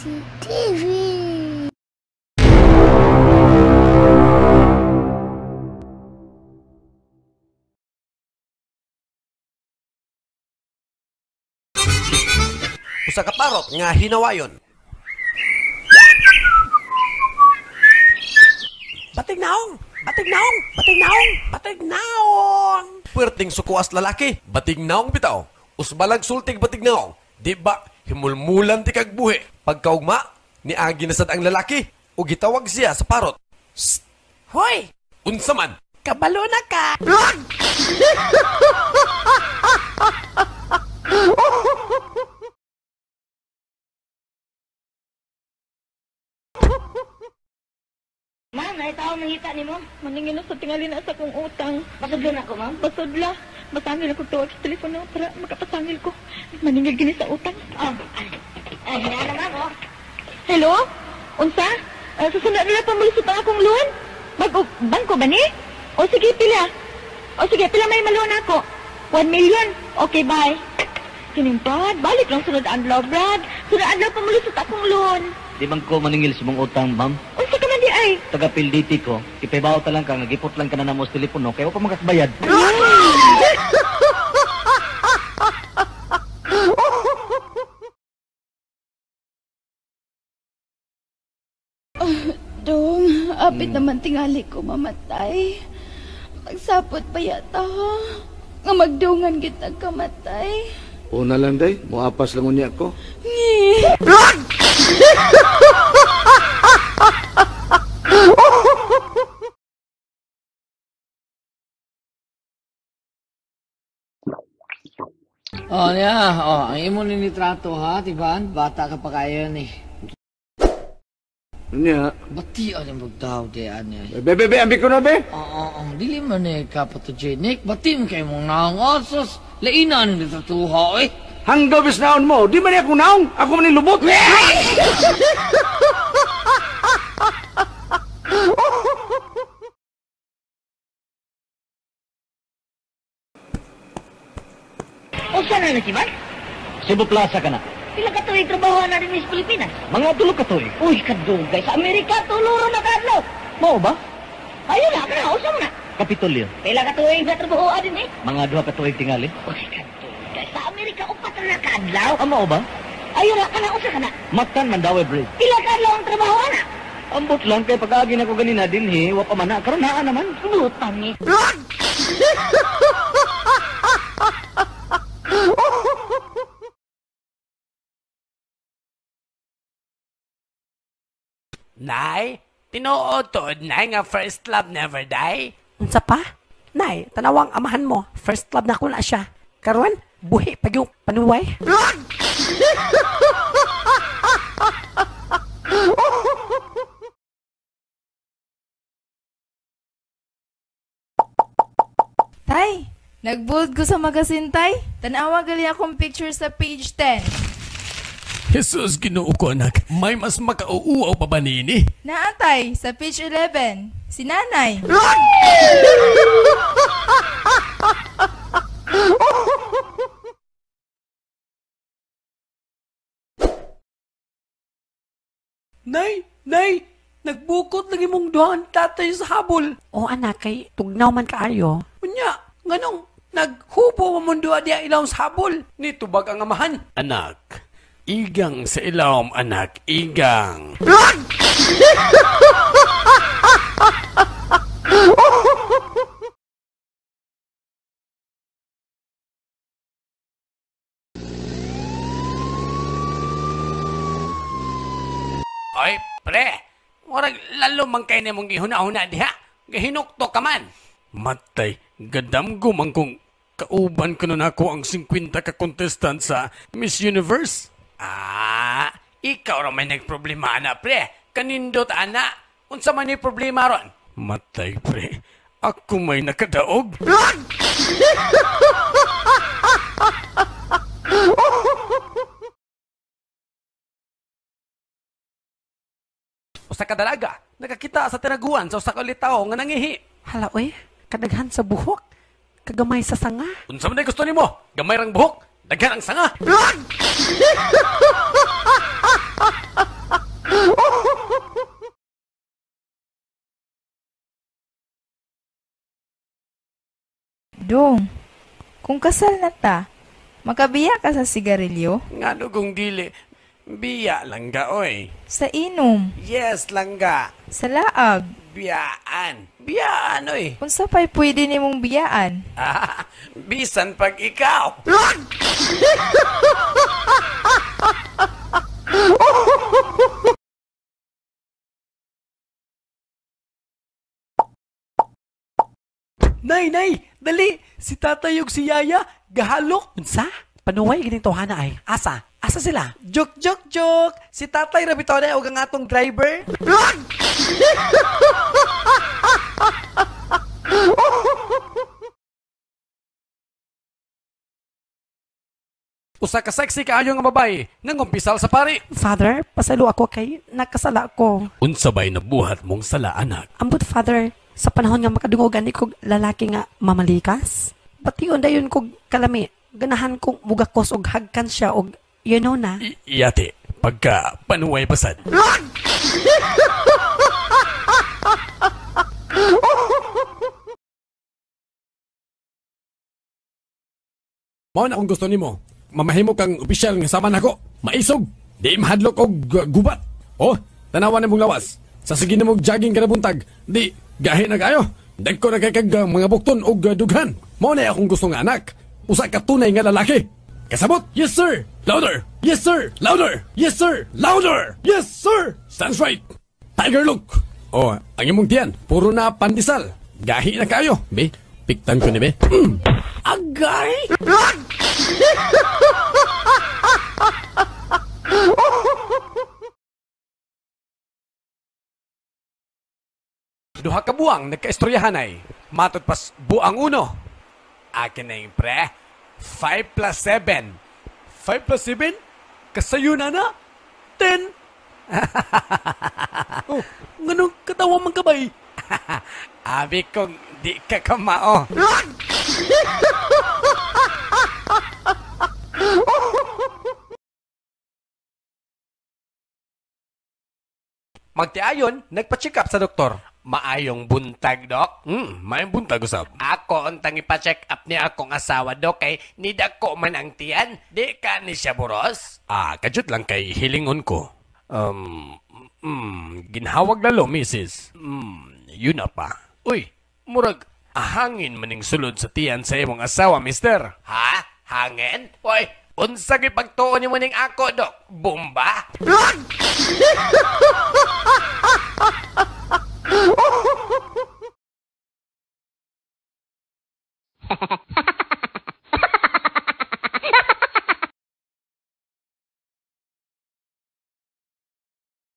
Casey TV. Usa ka parot nga hinawayon. Batig naong! Batig naong! Batig naong! Batig naong! Puwerteng sukuas lalaki, batig naong bitaw. Usbalag sultig batig naong. Di ba, himulmulan ti kag buhi. Pagkaugma, niagi na sad ang lalaki ug gitawag siya sa parot. Sst! Hoy! Unsa man? Kabalo na ka! Ma'am, ay tao nangita nimo? Maningil sa tingali na sa kong utang. Pasudlo na ko, ma'am. Basudla. Masangil ako tuwag sa telepono para makapasangil ko. Maningil gini sa utang. Oh, ay, ay, na, ma'am, oh. Hello? Unsa? Susunod nila pamulusot ang akong loan? Bangko ba ni? O sige, pila. O sige, pila may maloan ako. 1 million. Okay, bye. Kining Brad, balik lang sunod adlaw, Brad. Sunod adlaw pamulusot akong loan. Di man ko maningil sa mong utang, ma'am. Unsa ka man di ay? Taga PLDT ko, ipahibaw ta lang ka, nga gipot lang ka na namo sa telepono, kaya wa pa makakabayad. Dong, apit naman tingali ko mamatay. Magsapot pa yata, ha? Nga magdungan kita kamatay. Una lang day, muapas lang unya ko. Oh, niya. Oh, ang imo ni nitrato ha, tiban? Bata ka pa kayo ni. Unya. Bati ang magdaw di ani. Be be be, ambi ko na be. Oo, oo, dili man ni ka photogenic. Bati mo kay mong naong osos. Laina ni nitratuha eh. Hanggaw bis naon mo, di man ni ako naong, ako man ni lubot. Usa na na si Ma'am? Cebu Plaza ka na. Pila ka tuig trabaho na rin sa Pilipinas? Mga tulo ka tuig. Uy, kadugay. Sa Amerika, tuluro na kaadlaw. Mao ba? Ayun na, kana, usa mo na. Kapitolyo. Pila ka tuig na trabaho din eh? Mga duha ka tuig tingali. Uy, kadugay. Sa Amerika, upat na kaadlaw. Ah, mao ba? Ayun na, kana, usa ka na. Mactan Mandaue Bridge. Pila ka adlaw ang trabaho na? Ambot lang kay pag-agi na ko ganina dinhi, wa pa man na karon naa naman. Butang ni. Nay, tinuod tuod nay nga first love never die. Unsa pa? Nay, tanawang amahan mo, first love na ko na siya. Karon, buhi pag yung panuway. Tay, nagbold ko sa magasin, tay. Tanawa gali akong picture sa page 10. Jesus, Ginoo ko anak, may mas makauuaw pa ba nini? Naatay, sa page 11. Si nanay. Nay, nay, nagbukot lagi mong duhan tatay sa habol. O anak, kay tugnaw man kaayo. Unya, nganong naghubo mo mong duha diya ilawom sa habol. Nitubag ang amahan. Anak, igang sa ilawom anak, igang. Oy, pre, murag lalo man kay nimong gihuna-huna diha. Gihinukto ka man. Matay, gadamgo man kung kauban ko na ako ang 50 ka contestant sa Miss Universe. Ah, ikaw ra may nagproblema na, pre. Kanindot ana. Unsa man ni problema ron? Matay, pre. Ako may nakadaog. Usa ka dalaga, nakakita sa tinaguan sa usa ka litaw nga nangihi. Hala oy, kadaghan sa buhok, kagamay sa sanga. Unsa man gusto nimo? Gamay rang buhok, daghan ang sanga. Dong, kung kasal na ta, makabiya ka sa sigarilyo? Ngano kung dili? Biya langga, oy. Sa inom? Yes, langga. Sa laag? Biyaan. Biyaan, oy. Unsa pa'y pwede nimong biyaan? Ah, bisan pag ikaw. Nay, nay, dali! Si tatay ug si yaya, gahalok. Unsa? Panuway gining tawhana ay. Asa? Asa sila? Joke, joke, joke! Si tatay ra bitaw na og ang atong driver. Usa ka sexy kaayo nga babae nangumpisal sa pari. Father, pasaylo ako kay nakasala ko. Unsa bay nabuhat mong sala, anak? Ambot, Father, sa panahon nga makadungog gani kog lalaki nga mamalikas. Bation dayon kog kalami. Ganahan kong mugakos og hagkan siya og you know na. Yate, pagka panuway pasad. Mao na kung gusto nimo. Mamahimo kang opisyal nga sama nako. Maisog, di mahadlok og gubat. Oh, tanawan nimong lawas. Sa sige nimong jogging kada buntag, di gahi na kayo. Dagko na kay kag mga bukton og dughan. Mao na akong gusto nga anak. Usa ka tunay nga lalaki. Kasabot? Yes sir. Louder. Yes sir. Louder. Yes sir. Louder. Yes sir. Stands right. Tiger look. Oh, ang imong tiyan, puro na pandesal. Gahi na kayo. Be, piktan ko ni be. Agay! Duha ka buang nagkaistoryahan ay. Matod pas buang uno. Akin na yung pre. 5 plus 7. 5 plus 7? Kasayo na na? 10! Oh, nganong katawa man ka bay? Abi kong di ka kamao. Magtiayon, nagpa-check up sa doktor. Maayong buntag, Dok. Maayong buntag, usab. Ako untang ipa-check up ni akong asawa, Dok, kay nidako man ang tiyan. Di ka ni siya buros. Ah, kajut lang kay hilingon ko. Ginhawag lalo, misis. Yun na pa. Uy, murag, hangin maning sulod sa tiyan sa imong asawa, mister. Ha? Hangin? Uy, unsa gyud pagtuon nimo ning ako, Dok? Bomba?